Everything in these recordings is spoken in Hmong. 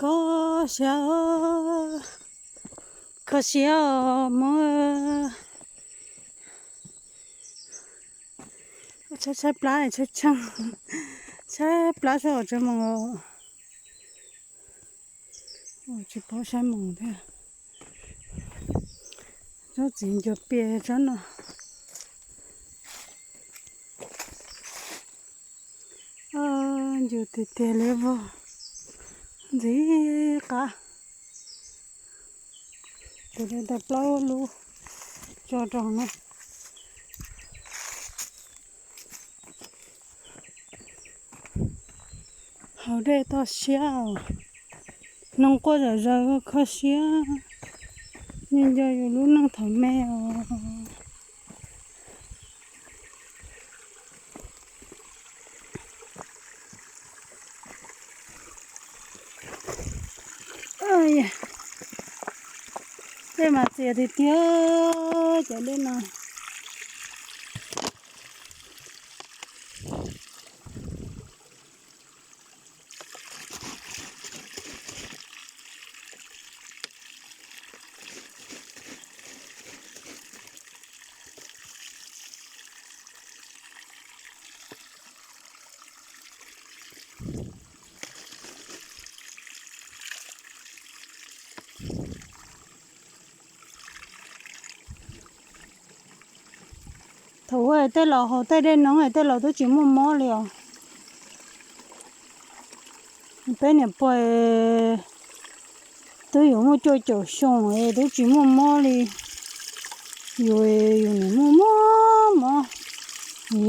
Kho siab, kho siab os mog. Tshaib tshaib plab, tshaib tsheej, tshaib plab sab hauv tsev moos os. Tsis paub saib moos thiab. Tsob txiv ncuav pias tsob no. Ncu tiag tiag li vog, ntxim qab. Tus dej tau plaub lub tso rau no. Haus dej toj siab, noog quaj zom zaws kho siab, nco nco yus lub neej thaum me os. Dej mas txias tiag tiag cov dej no. Thaum ub tej laus haus tej dej noog tej laus twb tsis muaj mob li os. Peb niam pog twb yuav muaj cuaj caum xyoo twb tsis muaj mob li. Yus, yus nim muaj mob mob,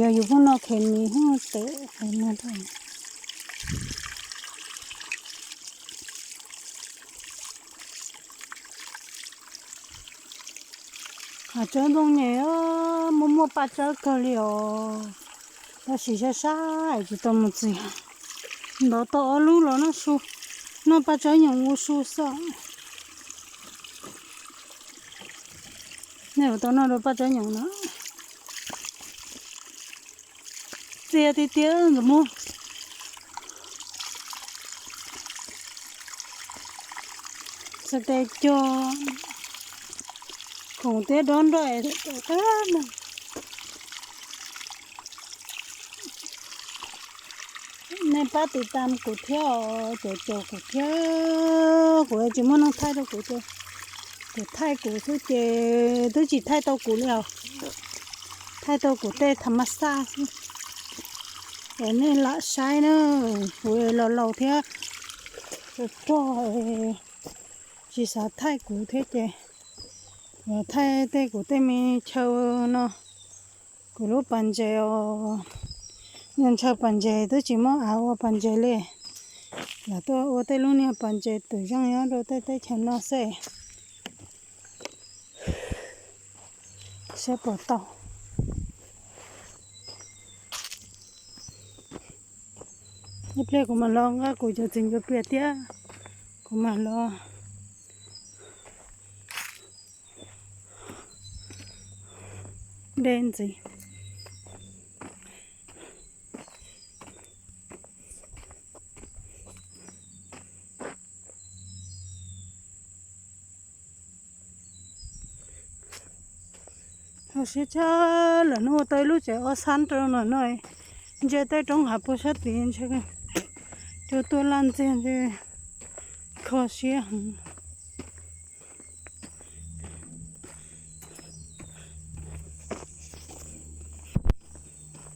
yog yus pheej noj khes mis tes no. Hav tsawb ntoo nyem, muaj muaj paj tsawb kawg li os. Tab sis sab sab es tsis tau mus txiav. Ntov tau ob lub los noj su, noj paj tsawb nyoos ua su xwb. Nej yuav tau noj dua paj tsawb nyoos no. Txias tiag tiag ntxim muag. Txhais tes cog khoom thiab dob nroj. Nej pab tiv tam kuv thiab os, caum caum kuv thiab, kuv tsis muaj neeg thaij rau kuv ces, ces thaij kuv xwb ces twb tsis thaij tau kuv li os. Thaij tau kuv tej thav mas xaj xwb. Es nej lam saib na, kuv los laus thiab, kuv pog tsis xav thaij kuv thiab ces, thaij tej kuv tej me chaw no, kuv lub pas ntses os. Niag ntshaw pas ntses twb tsis muab av ua pas ntses li, lam tuaj ua tej lub niag pas ntses twm zeej nyob rau tej teb chaws no xwb. Saib puas tau. Ib pliag kuv mam los nqa kuv cov txiv ncuav pias thiab, kuv mam los de ntxiv. Ho siab tshaj lawm, hnub ua tau ib lub tsev ob xab rau no no, ntsia tej roob hav puag sab tid ntshe cua tuaj laj ntxiag ntshe kho siab heev.